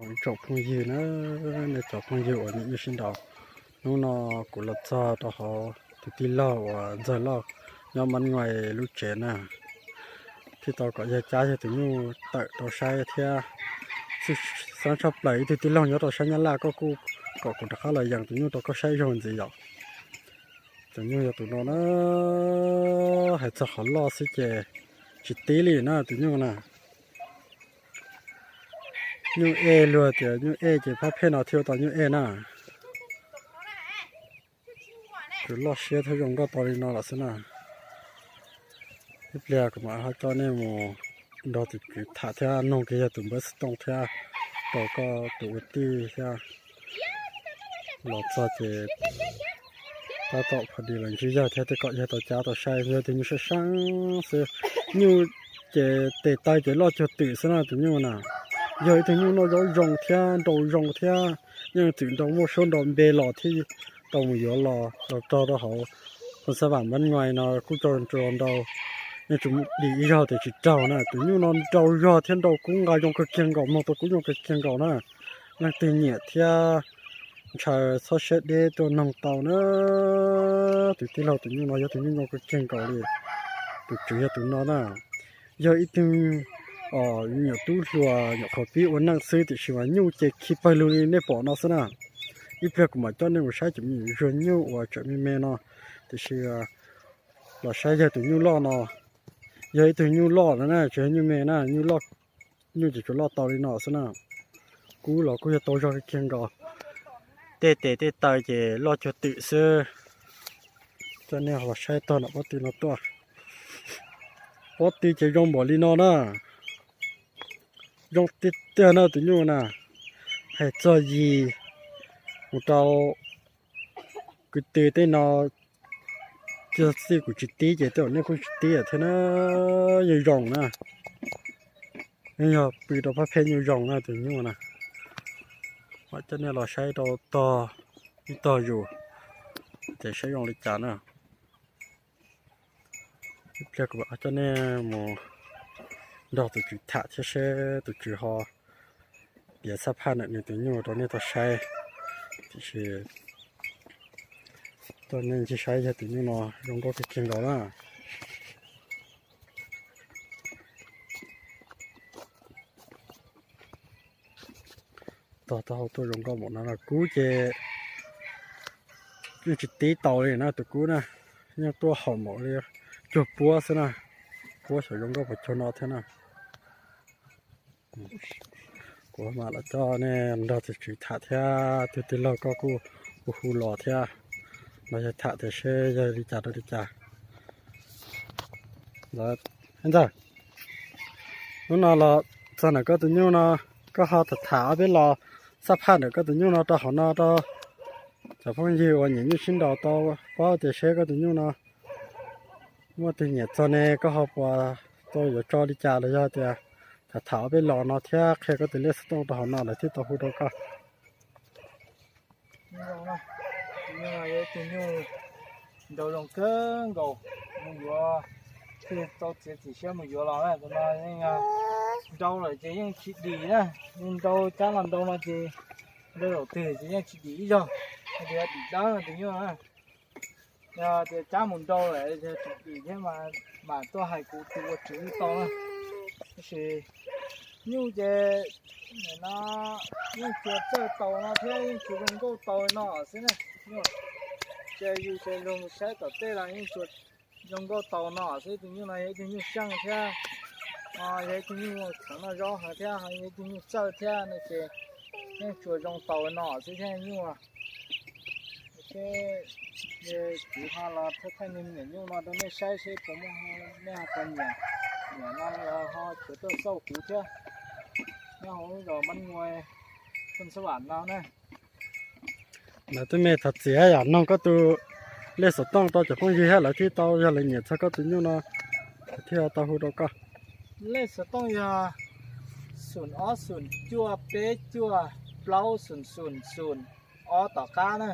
Ib tsoom phooj ywg na, nej cov phooj ywg uas nyiam nyuj sib nraus, hnub no kuv los txog rau hauv tus tij laug uas Ntxawg Lauj nyob Mab Nyuais lub tsev na, thiaj tau kom yawg cab yawg tus nyuj tawm rau saib thiab. Xab tshaj plaws ib tug tij laug nyob rau sab Nyab Laj, koj kuj kom kuv rov qab los yees tus nyuj rau koj saib zoo ntxiv yom. Tus nyuj yog tus no na, hais txog qhov loj xwb ces tsis tib li na tus nyuj na. Nyuj ej, luag tias nyuj ej ces phab phem no thiaj ua tau nyuj ej na. Tsuas loj siab thiab zoo nkauj tau li no lawm xwb na. Ib pliag kuv mam ho coj nej mus nrog tus tswv tham thiab noog kiag yog tus npawb xov tooj thiab rau koj tus ua tij thiab. Los txog ces tab tom pha dis los ntsib yawg thiab tej kom yawg tau cab tau saib yog tus nyuj sab sab xwb. Nyuj ces tes taw ces loj cuag twm xwb na tus nyuj na. Yog ib tug nyuj noj zaub zoo thiab nrau zoo thiab, yeej txwm nrau muaj suab nrau npe los thiaj tau mus yuav los los rau rau hauv Phooj Xab Vam Npab Nyuais no kuj tau nrau nrau, yeej tsis dim ib zaug tias tsis raug na. Tus nyuj no nrau zog thiab nrau kub nqa zoo kawg kiag nkaus, mloog tau kub zoo kawg kiag nkaus na. Leej twg nyiam thiab ntshaw txhob siab deb tuaj noog tau na. Tus tij laug tus nyuj no yog tus nyuj zoo kawg kiag nkaus li. Tus tswv yog tus no na. Yog ib tug nyuam tub hluas nyuam qhuav pib ua neej xwb tiam sis mas nyuj ces khi pawg lug li nej pom no xwb na. Ib pliag kuv mam coj nej mus saib cov me nyuam zuag nyuj uas tseem me me no, tiam sis los saib yawg tus nyuj loj no. Yog ib tug nyuj loj no na, tsis yog nyuj me na, nyuj ces tsuas loj tau li no xwb na. Kub los kuj yog tau zog kiag nkaus, tej tes tej taw ces loj cuag twm xwb. Coj nej los saib tog nram pob tw no tuaj. Pob tw ces zoo npaum li no na. Zoo tiag tiag na tus nyuj na. Hais txog yim mus rau kwv tw tej no, txij kuv tsis tib ces tej zaum nej kuj tsis tib thiab na. Yeej zoo na. Yeej yog pw rau phab phem nyuj zoo na tus nyuj na. Mam coj nej los saib rau tog ib tog zus, ces saib zoo li cas na. Ib pliag kuv mam coj nej mus nrog tus tswv tham thiab seb tus tswv ho piav xab phaj ntawm nws tus nyuj rau nej tau saib. Tiam sis coj nej ncig saib yog tus nyuj no zoo nkauj kawg kiag nkaus na. Tog taub hau tuaj zoo nkauj npaum no no, kub ces yeej tsis tib tau li na tus kub na, yeej tuaj haum npaum li cuag puab xwb na. Puab xyov zoo nkauj puas cuag no thiab na. Kuv mam los coj nej nrog tus tswv tham thiab, tus tij laug koj kuj hu hu los thiab, los yog tham tias seb yog li cas rau li cas. Ntxawg, hnub no los txog ntawm koj tus nyuj no, koj ho tham tham ob peb los xab phaj ntawm koj tus nyuj no rau hauv no rau cov phooj ywg uas nyiam nyuj sib nraus tau paub tias seb koj tus nyuj no muaj tus nyiam txog ne, koj ho puas tau yuav tso li cas los yog tias tham tham ob peb los no thiab qhia koj tus lej xov tooj rau hauv no lawv thiaj tau hu rau koj. Tus nyuj no yog ib tug nyuj nrau zoo kawg nkaus, mus yuav thiaj tau txiav txim siab mus yuav los na. Tus no yeej nrau lawm ces yeej tsis dim na, yeej nrau cab los nrau no ces nrau zaum twg ces yeej tsis dim ib zaug, hais tias dim dawb tus nyuj na. Yog tias cab mus nrau lawm tsis dim thiab mas mam tuaj hais kuv tus ua tswv nyuj tau na. Tab sis nyuj ces nim no yeej tsuas txawj tau no thiab yeej tsuas zoo nkauj tau no xwb na. Ces yus ces luag mus saib tom tej los yeej tsuas zoo nkauj tau no xwb. Tus nyuj no yog ib tug nyuj seej thiab, yog ib tug nyuj kheev noj zaub heev thiab, yog ib tug nyuj txawj thiab no ces yeej tsuas zoo tau no xwb thiab nyuj. Kuv ho los thaij thaij niag me nyuam nyuj no rau nej saib seb puas muaj, nej ho puas nyiam, nyiam no los ho tshuav tuaj xauj kuv thiab nyob hauv lub zos Mab Nyuas, Phooj Xab Vam no na. Lawv twb me thov txim yam noog koj tus lej xov tooj rau cov phooj ywg thiab lawv thiaj tau, yog lawv nyiam txog koj tus nyuj no lawv thiaj tau hu rau koj. Lej xov tooj yog xoom ob xoom cuaj peb cuaj plaub xoom xoom xoom ob tom qab na.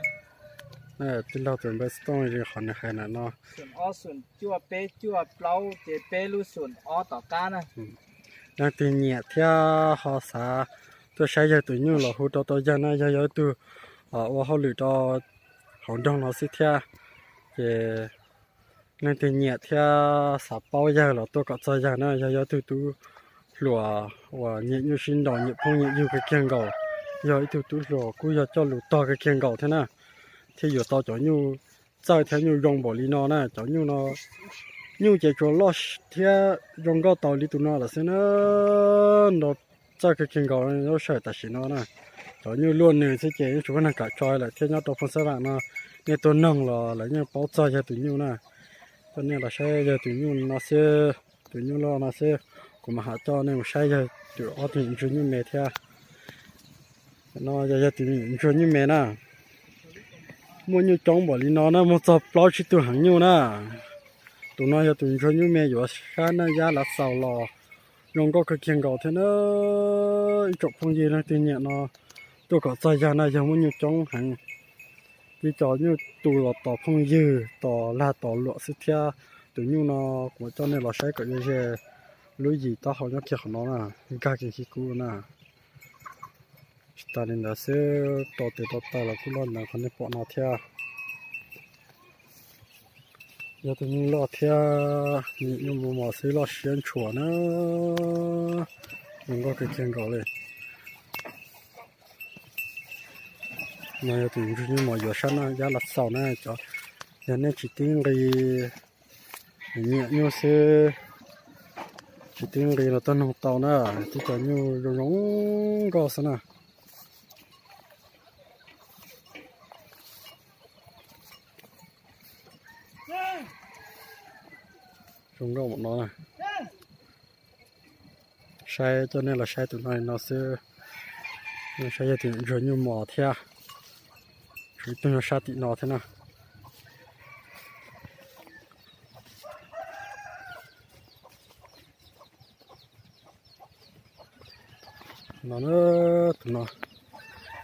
Tij laug tus npawb xov tooj li qhov nws hais ntawm no, xoom ob xoom cuaj peb cuaj plaub ces peb lub xoom ob tom qab na. Leej twg nyiam thiab ho xav tuaj saib yawg tus nyuj los hu rau tau yawg na, yawg yog ib tug ua hauj lwm rau hauv nroog no xwb thiab. Ces leej twg nyiam thiab xav paub yawg los tuaj kom txog yawg na, yawg yog ib tug tub hluas uas nyiam nyuj sib nraus, nyiam phooj nyiam ywg kawg kiag nkaus, yog ib tug tub hluas kuj yog coj lus tog kawg kiag nkaus thiab na, thiaj yuav tau cov nyuj txawj thiab nyuj zoo npaum li no na. Cov nyuj no, nyuj ces tsuas loj thiab zoo nkauj tau li tus no lawm xwb na, nrau txawj kawg kiag nkaus, lub sij hawm tam sim no na. Cov nyuj luaj nws xwb ces yeej tsis muaj neeg kam tso lawm thiab, nyob rau Phooj Xab Vam no nej tuaj noog los lawv yeej paub txog yawg tus nyuj na. Tuaj nej los saib yawg tus nyuj no xwb, tus nyuj loj no xwb, kuv mam ho coj nej mus saib yawg tus ob tug ntsuag nyuj me thiab. No yog yawg tus ntsuag nyuj me na, muaj nyuj coob npaum li no na, muaj txog plaub tsib tug heev nyuj na. Tus no yog tus ntsuag nyuj me yuav sab na, yab lav xaus los zoo nkauj kawg kiag nkaus thiab na. Ib tsoom phooj ywg leej twg nyiam no tuaj kom txog yawg na, yawg muaj nyuj coob heev. Tib co nyuj tu los tos phooj ywg, tos lag tos luam xwb thiab. Tus nyuj no kuv coj nej los saib kom ze ze lub yim taub hau nyob kiag qhov no na, nkag kiag khi kub na. Tsis tas li ntawd xwb, rau tes rau taw los kuj loj ntawd qhov nej pom no thiab. Yog tus nyuj loj thiab, nyuj mos mos xwb, loj siab ntshua na, zoo nkauj kawg kiag nkaus li. No yog tus ntsuag nyuj mos yuav sab na, yab lav xaus na. Yog nej tsis tib nqi, nyiam nyuj xwb, tsis tib nqi los tuaj noog tau na, tib co nyuj zoo zoo nkauj xwb na. Zoo nkauj mam no na. Saib, coj nej los saib tus no li no xwb. Saib yog tus ntsuag nyuj mos thiab, tshuav ib tug nyob sab tim no thiab na. No, tus no,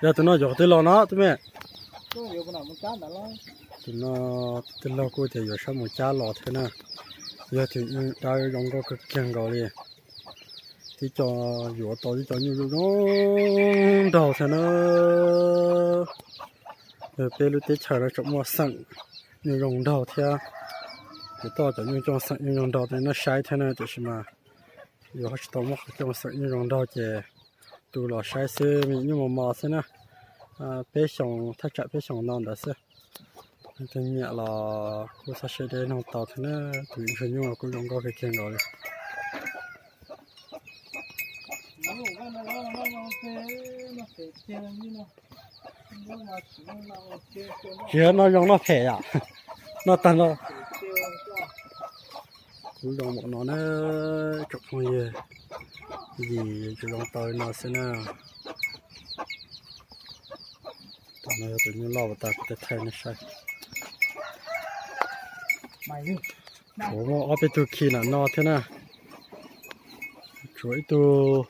yog tus no yuav qhov twg los no tub me? Tus no, tus tij laug kuj tias yuav sab mus cab los thiab na. Yog tus nyuj dawb zoo nkauj kawg kiag nkaus li. Tib co yuav tau tib co nyuj zoo zoo nraug thiab na. Yog peb lub teb chaws no tseem muaj xeem nyuj zoo nraug thiab. Kuv tuaj cov nyuj coj xeem nyuj zoo nraug nej saib thiab na, tiam sis mas yuav tsis tau muab qhov coj xeem nyuj zoo nraug ces tus los saib xwb, me nyuj mos mos xwb na. Peb xyoos, thaj tsam peb xyoos no ntawd xwb. Leej twg nyiam los kuj txhob siab deb, noog tau thiab na. Tus ntsuag nyuj los kuj zoo nkauj kawg kiag nkaus li. Tsis yog noj zoo noj phem yom, noj tag nrho. Kuv zoo npaum no na, tsoom phooj ywg, yim tsuas zoo tau li no xwb na. Tus no yog tus nyuj loj uas tas kuv thaij nej saib. Tshuav muaj ob peb tug khi nram no thiab na. Tshuav ib tug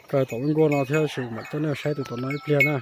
kaw tom lub nkuaj no thiab, tab sis mam coj nej saib tus tom no ib pliag na.